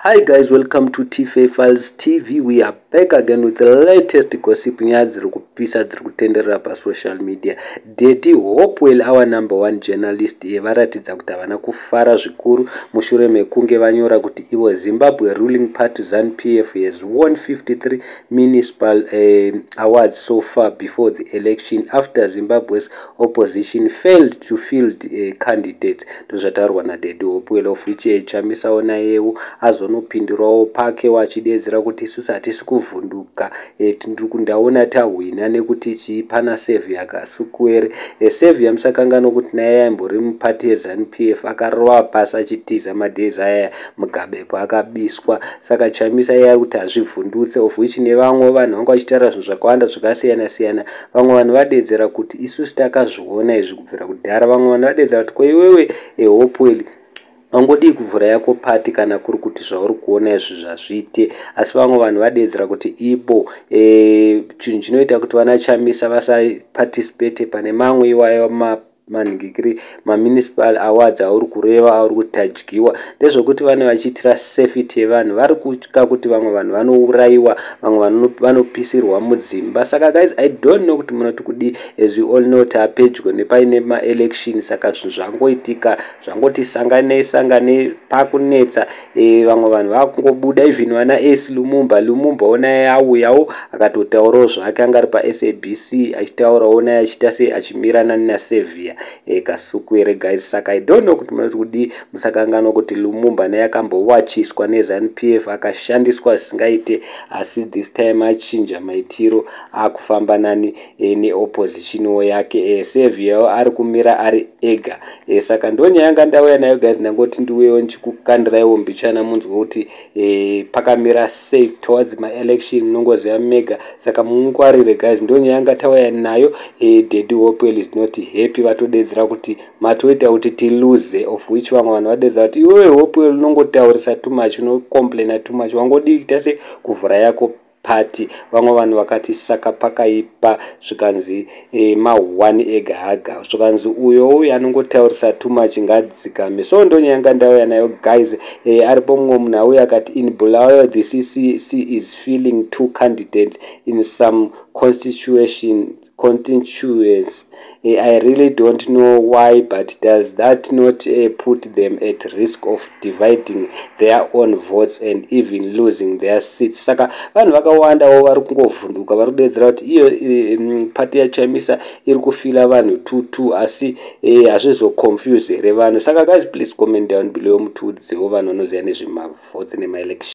Hi guys, welcome to TFA Files TV. We are back again with the latest gossip, nyaya dziri kupisa dziri kutenderera pasocial media. Daddy Hopewell, our number one journalist, varatidza kuti havana kufara zvikuru mushure mekunge vanyora kuti ivo Zimbabwe ruling party ZANU PF has won 53 municipal awards so far before the election after Zimbabwe's opposition failed to field candidates. Ndozvataurwa naDaddy Hopewell, of which Chamisawo nayewo azonopindurawo pake wachidedzera kuti isusu hatisi kuvhunduka, ndaona tahwina nekuti chii pana Saviour Kasukuwere. Saviour musakanganwa kuti naye aimbori mupati yeZANU PF, akarova pasi achitiza madays aya Mugabepo akabiswa. Saka Chamisa iye ari kuti hazvivhundutse, of which nevamwe vanhu vanga vachitaura zvinhu zvakawanda zvakasiyana siyana. Vamwe vanhu vadedzera kuti isusu takazviona izvi kubvira kudhara. Vamwe vanhu vadedzera kuti koiwewe Hopewell wangodii kuvhura yako pati kana kuri kuti zvauri kuona izvi zvazviite? Asi vamwe vanhu vadedzera kuti ibo chinhu chinoita kuti vana Chamisa vasaparticipate pane mamwe iwayo manhingikiri mamunicipal awards auri kureva, auri kuti tadyiwa, ndezvekuti vane vachiitira safety yevanhu. Vari kutya kuti vamwe vanhu vanourayiwa, vamwe vanopisirwa mudzimba. Saka guys, I don't know kuti munoti kudii. As we all know, taapedyo nepaine maelection, saka zvinhu zvangoitika zvangoti sanganei sanganei pakunetsa. Vamwe vanhu vakungobuda, even vana Ace Lumumba. Lumumba onaye auyawo akatotaurawo zvake, anga ari paSABC achitaurawo naye achiita sei achimirana naSaviour Kasukuwere guys. Saka I don't know kuti munoti kudii. Musakanganwa kuti Lumumba naye akambowachiswa neZANU PF, akashandiswa zvisingaite, asi this time achinja maitiro, akufamba nani neoppositionwo yake. Saviour ari kumira ari ega. Saka ndonyaya yanga ndauya nayo guys. Ndangoti ndiuyewo ndichikukandiraiwo mbichana munzwe kuti pakamira sei towards maelection. Munongoziva mega, saka mungwarire guys. Ndonyaya yanga tauya nayo. Daddy Hopewell is not happy, vatodedzera kuti matoita kuti tilose, of which vamwe vanhu vadedzera kuti iwewe Hopewell unongotaurisa too much, unocomplaina too much, wangodii kuita se kuvhura yako pati? Vamwe vanhu vakati saka pakaipa, zvikanzi ma1 ega aga, zvikanzi uyo uyo anongotaurisa too much ngadzikame. So ndonyaya ndauya nayo guys. Aripo mumwe munhu auya akati in Bulawayo the CCC is filling two candidates in some constitution constituents. I really don't know why, but does that not put them at risk of dividing their own votes and even losing their seats? Saka vanhu vakawandawo vari kungovhunduka, vari kudedzera kuti iyo pati yaChamisa iri kufila vanhu 22, asi hazvizoconfuse here vanhu? Saka guys, please comment down below mutiudzewo vanhu vanoziva nezvemavotes nemaelection.